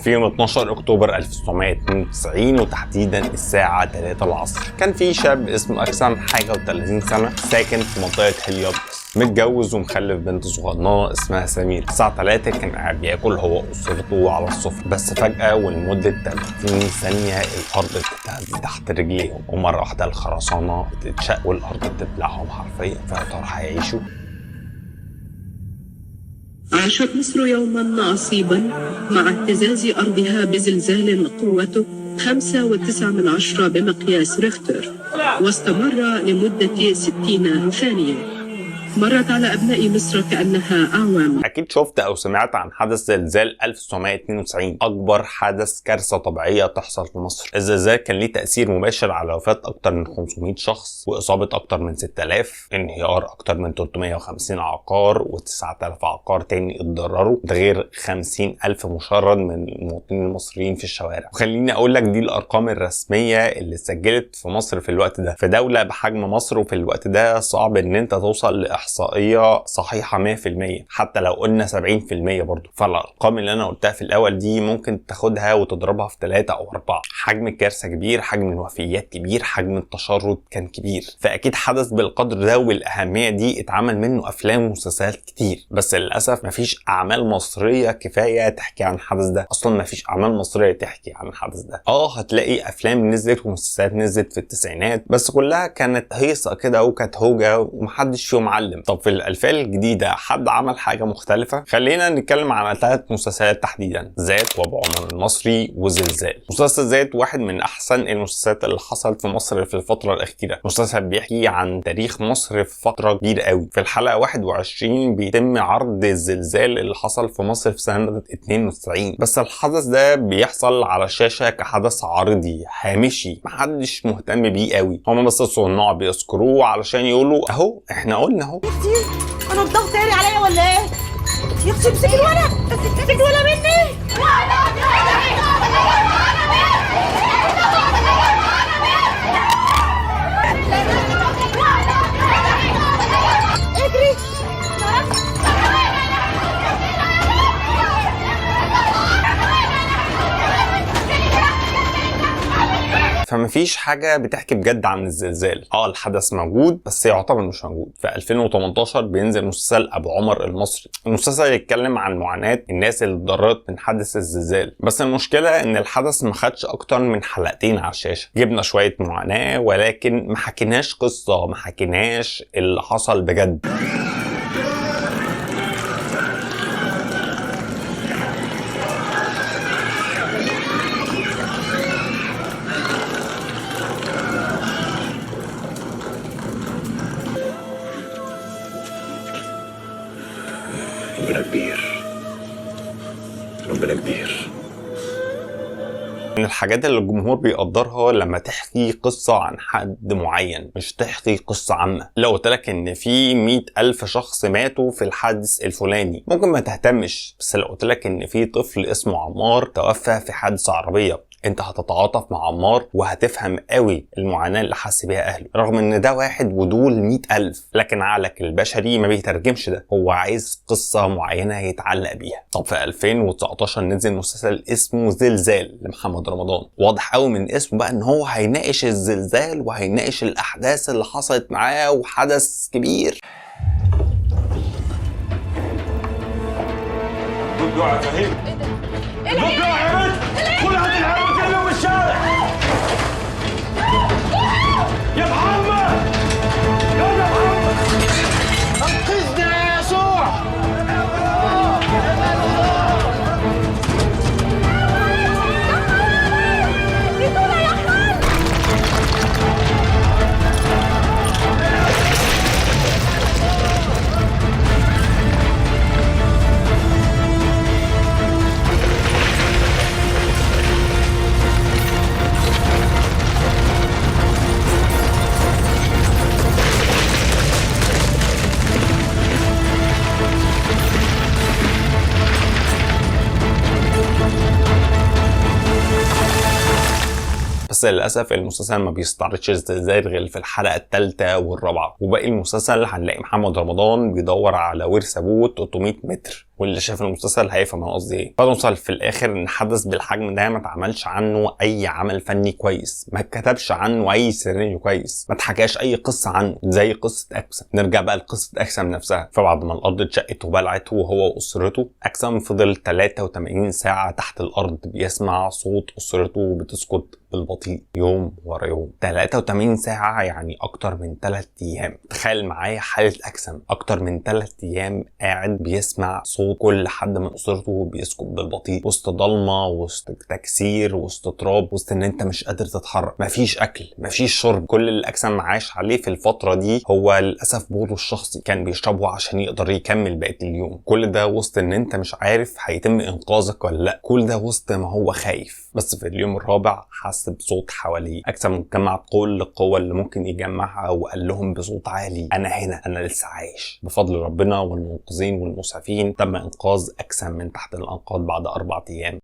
في يوم 12 اكتوبر 1992 وتحديدا الساعة 3 العصر، كان في شاب اسمه اكسم حاجة و30 سنة ساكن في منطقة هليوبلس، متجوز ومخلف بنت صغننه اسمها سمير. الساعة 3 كان قاعد بياكل هو واسرته على السفرة، بس فجاة ولمده 30 ثانية الارض بتتهز تحت رجليهم، ومرة واحدة الخرسانه بتتشق والارض بتبلعهم حرفيا. فيا ترى هيعيشوا؟ عاشت مصر يوما عصيبا مع اهتزاز أرضها بزلزال قوته 5.9 بمقياس ريختر، واستمر لمدة 60 ثانية. مرت على أبناء مصر كأنها أعوام. أكيد شفت أو سمعت عن حدث زلزال 1992، أكبر حدث كارثة طبيعية تحصل في مصر. الزلزال كان ليه تأثير مباشر على وفاة أكتر من 500 شخص وإصابة أكتر من 6000، انهيار أكتر من 350 عقار و9000 عقار تاني اتضرروا، ده غير 50,000 مشرد من المواطنين المصريين في الشوارع. وخليني أقول لك دي الأرقام الرسمية اللي سجلت في مصر في الوقت ده. في دولة بحجم مصر وفي الوقت ده صعب إن أنت توصل إحصائية صحيحة 100%، حتى لو قلنا 70% برضو. فالأرقام اللي أنا قلتها في الأول دي ممكن تاخدها وتضربها في 3 أو 4. حجم الكارثة كبير، حجم الوفيات كبير، حجم التشرد كان كبير، فأكيد حدث بالقدر ده والأهمية دي اتعمل منه أفلام ومسلسلات كتير، بس للأسف مفيش أعمال مصرية كفاية تحكي عن الحدث ده. أصلا مفيش أعمال مصرية تحكي عن الحدث ده. هتلاقي أفلام نزلت ومسلسلات نزلت في التسعينات، بس كلها كانت هيصة كده وكانت هوجة ومحدش فيهم علم. طب في الألفية الجديدة حد عمل حاجة مختلفة؟ خلينا نتكلم عن 3 مسلسلات تحديدا، ذات وابو عمر المصري وزلزال. مسلسل ذات واحد من أحسن المسلسلات اللي حصلت في مصر في الفترة الأخيرة. مسلسل بيحكي عن تاريخ مصر في فترة كبيرة قوي. في الحلقة 21 بيتم عرض الزلزال اللي حصل في مصر في سنة 92، بس الحدث ده بيحصل على الشاشة كحدث عارضي هامشي محدش مهتم بيه قوي، هما بس الصناع بيذكروه علشان يقولوا اهو احنا قلنا اهو. انا الضغط تاني عليا ولا ايه؟ يا اختي امسكي الولد، امسكي الولد مني. اجري. فمفيش حاجة بتحكي بجد عن الزلزال. الحدث موجود بس يعتبر مش موجود. في 2018 بينزل مسلسل ابو عمر المصري. المسلسل يتكلم عن معاناة الناس اللي اتضررت من حدث الزلزال، بس المشكلة ان الحدث ما خدش اكتر من حلقتين على الشاشة. جبنا شوية معاناة ولكن ما حكيناش قصة، ما حكيناش اللي حصل بجد. ربنا كبير، ربنا كبير. من الحاجات اللي الجمهور بيقدرها لما تحكي قصة عن حد معين، مش تحكي قصة عامة. لو قلت لك ان في 100,000 شخص ماتوا في الحادث الفلاني ممكن ما تهتمش، بس لو قلت لك ان في طفل اسمه عمار توفى في حادث عربية، انت هتتعاطف مع عمار وهتفهم قوي المعاناة اللي حس بيها اهله، رغم ان ده واحد ودول 100,000، لكن عقلك البشري ما بيترجمش ده، هو عايز قصة معينة يتعلق بيها. طب في 2019 نزل مسلسل اسمه زلزال لمحمد رمضان. واضح قوي من اسمه بقى ان هو هيناقش الزلزال وهيناقش الاحداث اللي حصلت معاه وحدث كبير. يا محمد، يا محمد، انقذنا يا يسوع. بس للاسف المسلسل ما بيستعرضش الزلزال غير في الحلقة الثالثة والرابعة، وباقي المسلسل هنلاقي محمد رمضان بيدور على ورث ابوه 300 متر، واللي شاف المسلسل هيفهم انا قصدي ايه. فنوصل في الاخر ان حدث بالحجم ده ما اتعملش عنه اي عمل فني كويس، ما اتكتبش عنه اي سيناريو كويس، ما اتحكاش اي قصة عنه زي قصة اكسم. نرجع بقى لقصة اكسم نفسها. فبعد ما الارض اتشقت وبلعته وهو واسرته، اكسم فضل 83 ساعة تحت الارض بيسمع صوت اسرته بتسكت بالبطيء يوم ورا يوم. 83 ساعة يعني اكتر من 3 ايام. تخيل معايا حاله اكسم، اكتر من 3 ايام قاعد بيسمع صوت كل حد من اسرته بيسكت بالبطيء، وسط ضلمة، وسط تكسير، وسط تراب، وسط ان انت مش قادر تتحرك، مفيش اكل، مفيش شرب. كل اللي اكسم عاش عليه في الفترة دي هو للاسف بوله الشخصي، كان بيشربه عشان يقدر يكمل بقية اليوم. كل ده وسط ان انت مش عارف هيتم انقاذك ولا لا، كل ده وسط ما هو خايف. بس في اليوم الرابع حس بصوت حواليه. اكسم جمع كل القوة اللي ممكن يجمعها وقال لهم بصوت عالي: انا هنا، انا لسه عايش. بفضل ربنا والمنقذين والمسعفين تم انقاذ اكسم من تحت الانقاض بعد 4 ايام.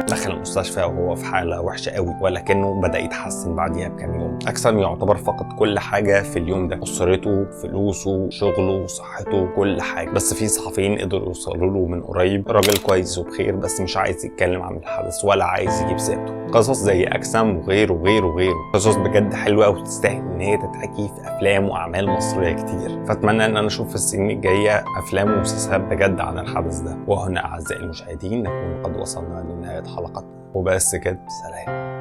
دخل المستشفى وهو في حالة وحشة قوي، ولكنه بدأ يتحسن بعديها بكام يوم. أكسم يعتبر فقد كل حاجة في اليوم ده، أسرته، فلوسه، شغله، صحته، كل حاجة. بس في صحفيين قدروا يوصلوا له من قريب، راجل كويس وبخير، بس مش عايز يتكلم عن الحدث ولا عايز يجيب سيرته. قصص زي أكسم وغيره وغيره وغيره، قصص بجد حلوة وتستاهل إن هي تتحكي في أفلام وأعمال مصرية كتير. فأتمنى إن أنا أشوف في السنين الجاية أفلام ومسلسلات بجد عن الحدث ده. وهنا أعزائي المشاهدين نكون قد وصلنا لنهاية حلقتنا، وبس كده، سلام.